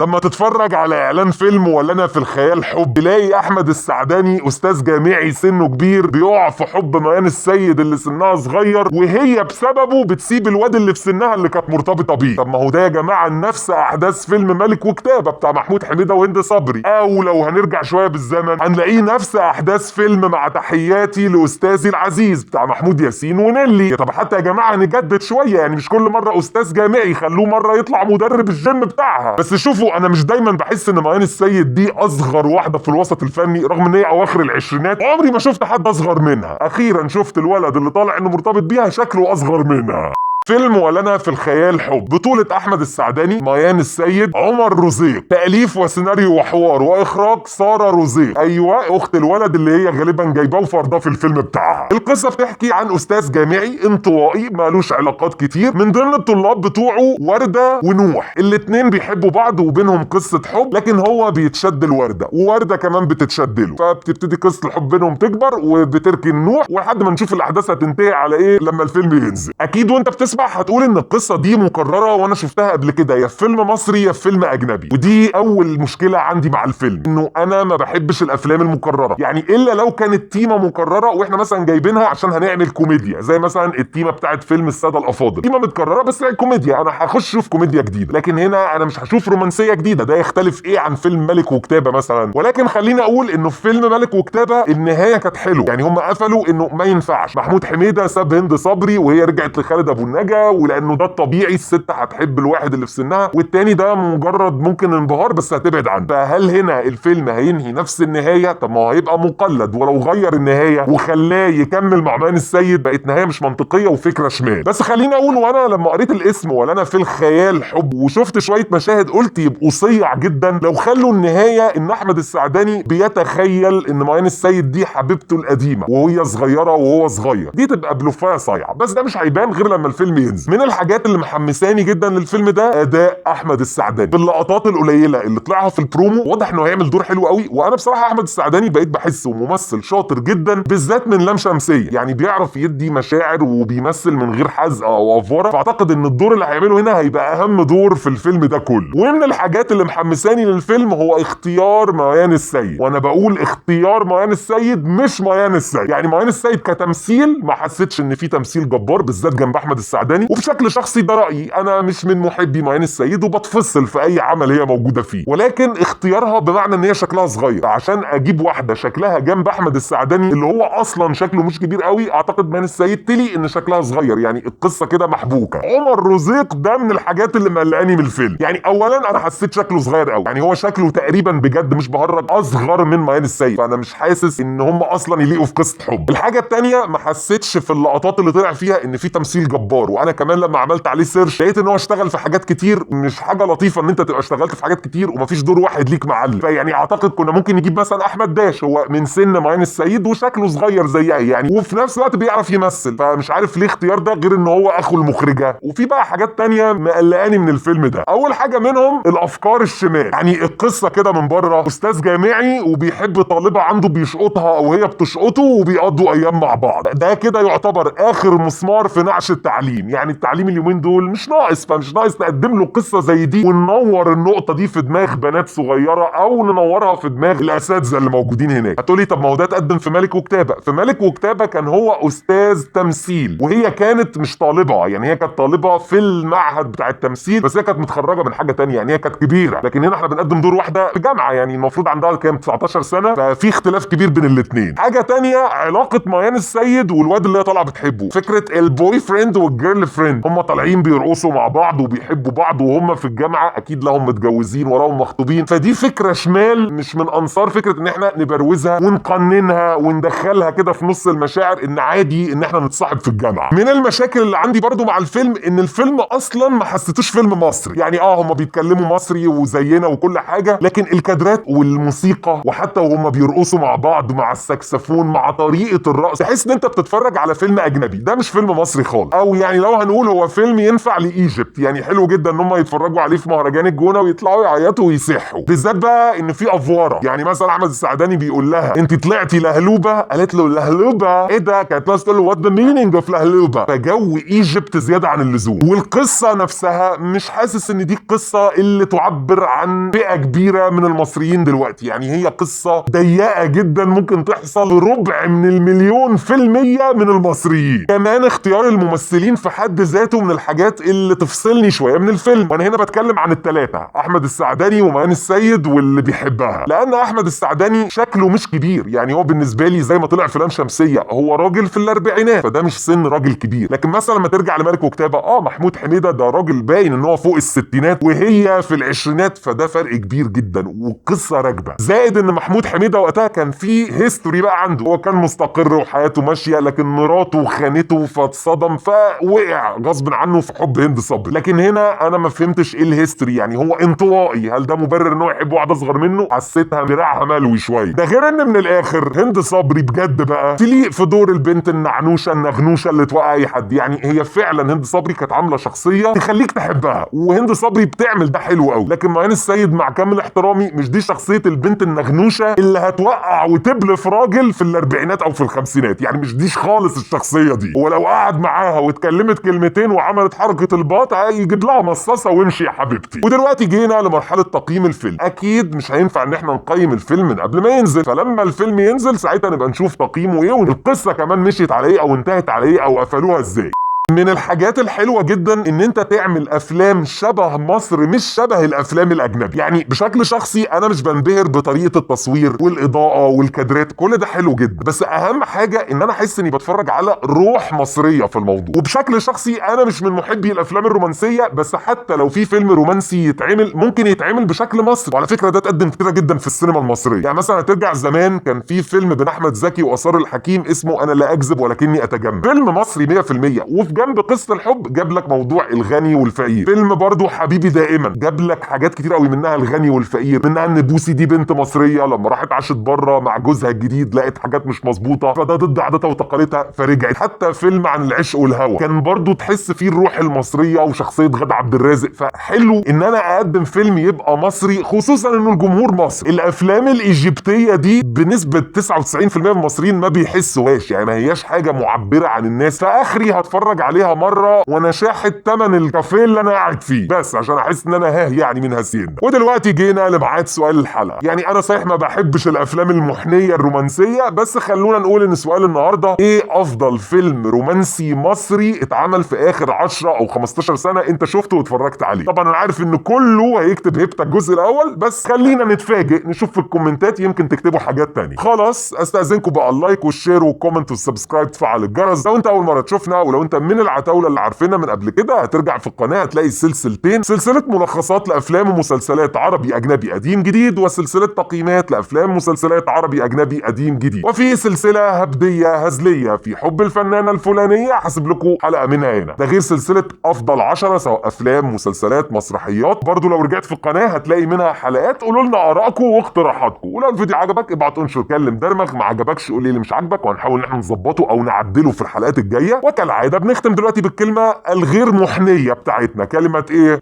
لما تتفرج على اعلان فيلم ولا انا في الخيال حب، تلاقي احمد السعداني استاذ جامعي سنة كبير بيقع في حب ميان السيد اللي سنها صغير، وهي بسببه بتسيب الواد اللي في سنها اللي كانت مرتبطة بيه. طب ما هو ده يا جماعة نفس احداث فيلم ملك وكتابه بتاع محمود حميده وهند صبري. او لو هنرجع شوية بالزمن هنلاقيه نفس احداث فيلم مع تحياتي لاستاذي العزيز بتاع محمود ياسين ونيلي. طب حتى يا جماعة نجدد شوية، يعني مش كل مرة استاذ جامعي، خلوه مرة يطلع مدرب الجيم بتاعها. بس شوفوا، انا مش دايما بحس ان ميان السيد دي اصغر واحدة في الوسط الفني، رغم ان هي اواخر العشرينات عمري ما شفت حد اصغر منها. اخيرا شفت الولد اللي طالع انه مرتبط بيها شكله اصغر منها. فيلم ولنا في الخيال حب، بطولة أحمد السعداني، ميان السيد، عمر رزيق، تأليف وسيناريو وحوار وإخراج سارة رزيق، أيوة أخت الولد اللي هي غالبا جايباه وفرضاه في الفيلم بتاعها. القصة بتحكي عن أستاذ جامعي انطوائي مالوش علاقات كتير، من ضمن الطلاب بتوعه وردة ونوح، الاتنين بيحبوا بعض وبينهم قصة حب، لكن هو بيتشد لوردة ووردة كمان بتتشد له، فبتبتدي قصة الحب بينهم تكبر وبتركن نوح، ولحد ما نشوف الأحداث هتنتهي على إيه لما الفيلم ينزل. أكيد وأنت بتسمع هتقول ان القصة دي مكررة وانا شفتها قبل كده، يا في فيلم مصري يا في فيلم اجنبي. ودي اول مشكلة عندي مع الفيلم، انه انا ما بحبش الافلام المكرره، يعني الا لو كانت تيمة مكررة واحنا مثلا جايبينها عشان هنعمل كوميديا، زي مثلا التيمه بتاعت فيلم السادة الافاضل، تيمة متكررة بس كوميديا، انا هخش اشوف كوميديا جديدة. لكن هنا انا مش هشوف رومانسية جديدة، ده يختلف ايه عن فيلم ملك وكتابه مثلا؟ ولكن خليني اقول انه في فيلم ملك وكتابه النهاية كانت حلوة، يعني هم قفلوا انه ما ينفعش محمود حميده ساب هند صبري وهي رجعت لخالد ابو النجا، ولانه ده الطبيعي، الست هتحب الواحد اللي في سنها، والتاني ده مجرد ممكن انبهار بس هتبعد عنه. فهل هنا الفيلم هينهي نفس النهاية؟ طب ما هو هيبقى مقلد، ولو غير النهاية وخلاه يكمل مع ميان السيد بقت نهاية مش منطقية وفكره شمال. بس خليني اقول، وانا لما قريت الاسم ولا انا في الخيال حب وشفت شوية مشاهد قلت يبقوا صيع جدا لو خلوا النهاية ان احمد السعداني بيتخيل ان ميان السيد دي حبيبته القديمة وهي صغيرة وهو صغير، دي تبقى بلوفايه صايعه، بس ده مش هيبان غير لما الفيلم ينزل. من الحاجات اللي محمساني جدا للفيلم ده اداء احمد السعداني في اللقطات القليلة اللي طلعها في البرومو، واضح انه هيعمل دور حلو قوي. وانا بصراحة احمد السعداني بقيت بحسه ممثل شاطر جدا، بالذات من لام شمسية، يعني بيعرف يدي مشاعر وبيمثل من غير حزق او افوره، فاعتقد ان الدور اللي هيعمله هنا هيبقى اهم دور في الفيلم ده كله. ومن الحاجات اللي محمساني للفيلم هو اختيار ميان السيد، وانا بقول اختيار ميان السيد مش ميان السيد، يعني ميان السيد كتمثيل ما حسيتش ان في تمثيل جبار بالذات جنب احمد السعداني، وبشكل شخصي ده رايي، انا مش من محبي ميان السيد وبتفصل في اي عمل هي موجودة فيه، ولكن اختيارها بمعنى ان هي شكلها صغير، عشان اجيب واحدة شكلها جنب احمد السعداني اللي هو اصلا شكله مش كبير قوي، اعتقد ميان السيد تلي ان شكلها صغير، يعني القصة كده محبوكه. عمر رزيق ده من الحاجات اللي مقلقاني من الفيلم، يعني اولا انا حسيت شكله صغير قوي، يعني هو شكله تقريبا بجد مش بهرج اصغر من ميان السيد، فانا مش حاسس ان هم اصلا يليقوا في قصة حب. الحاجة الثانية ما حسيتش في اللقطات اللي طلع فيها ان في تمثيل جبار، وانا كمان لما عملت عليه search لقيت ان هو اشتغل في حاجات كتير، مش حاجة لطيفة ان انت تبقى اشتغلت في حاجات كتير ومفيش دور واحد ليك معلم. فيعني اعتقد كنا ممكن نجيب مثلا احمد داش، هو من سن ميان السيد وشكله صغير زيها يعني، وفي نفس الوقت بيعرف يمثل، فمش عارف ليه اختيار ده غير ان هو اخو المخرجة. وفي بقى حاجات تانية مقلقاني من الفيلم ده، اول حاجة منهم الافكار الشمال، يعني القصة كده من بره استاذ جامعي وبيحب طالبه عنده بيشقطها او هي بتشقطه وبيقضوا ايام مع بعض، ده كده يعتبر اخر مسمار في نعش التعليم، يعني التعليم اليومين دول مش ناقص، فمش ناقص نقدم له قصة زي دي وننور النقطة دي في دماغ بنات صغيرة او ننورها في دماغ الاساتذة اللي موجودين هناك. هتقولي طب ما هو ده اتقدم في ملك وكتابه، في ملك وكتابه كان هو استاذ تمثيل وهي كانت مش طالبه، يعني هي كانت طالبه في المعهد بتاع التمثيل بس هي كانت متخرجة من حاجة تانية، يعني هي كانت كبيرة، لكن هنا احنا بنقدم دور واحدة في جامعه، يعني المفروض عندها كام 19 سنة، ففي اختلاف كبير بين الاثنين. حاجة تانية علاقة ميان السيد والواد اللي هي طالعه بتحبه، فكرة ال boyfriend وال girlfriend، هم طالعين بيرقصوا مع بعض وبيحبوا بعض وهم في الجامعة، اكيد لهم متجوزين وراهم مخطوبين، فدي فكرة شمال، مش من انصار فكرة ان احنا نبروزها ونقننها وندخلها كده في نص المشاعر ان عادي ان احنا نتصاحب في الجامعة. من المشاكل اللي عندي برضو مع الفيلم ان الفيلم اصلا ما حسيتوش فيلم مصري، يعني هم بيتكلموا مصري وزينا وكل حاجة، لكن الكادرات والموسيقى وحتى وهم بيرقصوا مع بعض مع الساكسفون مع طريقه الرقص تحس ان انت بتتفرج على فيلم اجنبي، ده مش فيلم مصري خالص. او يعني لو هنقول هو فيلم ينفع ل Egypt، يعني حلو جدا ان هم يتفرجوا عليه في مهرجان الجونه ويطلعوا يعيطوا ويصحوا، بالذات بقى ان في افواره. يعني مثلا احمد السعداني بيقول لها انت طلعتي لهلوبه، قالت له لهلوبه ايه ده؟ كانت ناس تقول له what the meaning of لهلوبه. فجو Egypt زيادة عن اللزوم. والقصه نفسها مش حاسس ان دي القصة اللي تعبر عن فئة كبيرة من المصريين دلوقتي، يعني هي قصة ضيقه جدا ممكن تحصل ربع من المليون في المية من المصريين. كمان اختيار الممثلين في حد ذاته من الحاجات اللي تفصلني شوية من الفيلم، وانا هنا بتكلم عن الثلاثة، احمد السعداني وميان السيد واللي بيحبها. لان احمد السعداني شكله مش كبير، يعني هو بالنسبة لي زي ما طلع في لام شمسية هو راجل في الاربعينات، فده مش سن راجل كبير. لكن مثلا لما ترجع لملك وكتابه، محمود حميده ده راجل باين ان هو فوق الستينات وهي في العشرينات، فده فرق كبير جدا والقصه راكبه. زائد ان محمود حميده وقتها كان في history بقى عنده، هو كان مستقر وحياته ماشية، لكن مراته خانته فاتصدم فوقع غصب عنه في حب هند صبري. لكن هنا انا ما فهمتش ايه ال history، يعني هو انطوائي، هل ده مبرر ان هو يحب واحدة اصغر منه؟ حسيتها دراعها ملوي شوية. ده غير ان من الاخر هند صبري بجد بقى تليق في دور البنت النعنوشه النغنوشه اللي توقع اي حد، يعني هي فعلا هند صبري كانت عامله شخصية تخليك تحبها، وهند صبري بتعمل ده حلو قوي. لكن ميان السيد مع كامل احترامي مش دي شخصية البنت النغنوشه اللي هتوقع وتبلف راجل في الاربعينات او في الخمسينات، يعني مش ديش خالص الشخصية دي. ولو قعد معاها واتكلمت كلمتين وعملت حركة الباط هيجيب لها مصاصه وامشي يا حبيبتي. ودلوقتي جينا لمرحلة تقييم الفيلم. اكيد مش هينفع ان احنا نقيم الفيلم من قبل ما ينزل، فلما الفيلم ينزل ساعتها نبقى نشوف تقييمه ايه، والقصه كمان مشيت على ايه او انتهت على ايه او قفلوها ازاي. من الحاجات الحلوة جدا ان انت تعمل افلام شبه مصر مش شبه الافلام الاجنبي. يعني بشكل شخصي انا مش بنبهر بطريقة التصوير والاضاءة والكادرات، كل ده حلو جدا، بس اهم حاجة ان انا احس اني بتفرج على روح مصرية في الموضوع. وبشكل شخصي انا مش من محبي الافلام الرومانسية، بس حتى لو في فيلم رومانسي يتعمل ممكن يتعمل بشكل مصري. وعلى فكرة ده اتقدم كتير جدا في السينما المصرية، يعني مثلا هترجع زمان كان في فيلم بين احمد زكي واثار الحكيم اسمه انا لا اكذب ولكني اتجمل، فيلم مصري 100%، وفي جنب قصة الحب جاب لك موضوع الغني والفقير. فيلم برضو حبيبي دائما جاب لك حاجات كتير قوي، منها الغني والفقير، منها ان بوسي دي بنت مصرية لما راحت عاشت بره مع جوزها الجديد لقت حاجات مش مظبوطة، فده ضد عاداتها وتقاليدها فرجعت. حتى فيلم عن العشق والهوى كان برضو تحس فيه الروح المصرية وشخصية غادة عبد الرازق. فحلو ان انا اقدم فيلم يبقى مصري، خصوصا انه الجمهور مصري. الافلام الايجيبتيه دي بنسبة 99% من المصريين ما بيحسوهاش، يعني ما هياش حاجة معبرة عن الناس، فاخري هتفرج عليها مرة وانا شاحت تمن الكافيه اللي انا قاعد فيه بس عشان احس ان انا يعني من هسين. ودلوقتي جينا لميعاد سؤال الحلقة. يعني انا صحيح ما بحبش الافلام المحنيه الرومانسية، بس خلونا نقول ان سؤال النهارده ايه افضل فيلم رومانسي مصري اتعمل في اخر 10 او 15 سنة انت شفته واتفرجت عليه. طبعا انا عارف ان كله هيكتب هبتة الجزء الاول، بس خلينا نتفاجئ نشوف في الكومنتات يمكن تكتبوا حاجات تانية. خلاص استاذنكم بقى ال like وال share وال comment وال subscribe، تفعل الجرس لو انت اول مرة تشوفنا، ولو انت من العتاوله اللي عارفينها من قبل كده هترجع في القناة هتلاقي سلسلتين، سلسلة ملخصات لافلام ومسلسلات عربي اجنبي قديم جديد، وسلسلة تقييمات لافلام ومسلسلات عربي اجنبي قديم جديد، وفي سلسلة هبديه هزلية في حب الفنانة الفلانية هسيب لكم حلقة منها هنا، ده غير سلسلة افضل 10 سواء افلام مسلسلات مسرحيات، برضو لو رجعت في القناة هتلاقي منها حلقات. قولوا لنا ارائكم واقتراحاتكم، ولو الفيديو عجبك ابعت انشر كلم درمغ، ما عجبكش قول لي اللي مش عاجبك وهنحاول ان احنا نظبطه او نعدله في الحلقات الجاية. وكالعادة بنختم دلوقتي بالكلمة الغير محنيه بتاعتنا، كلمة ايه؟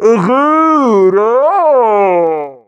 غيره.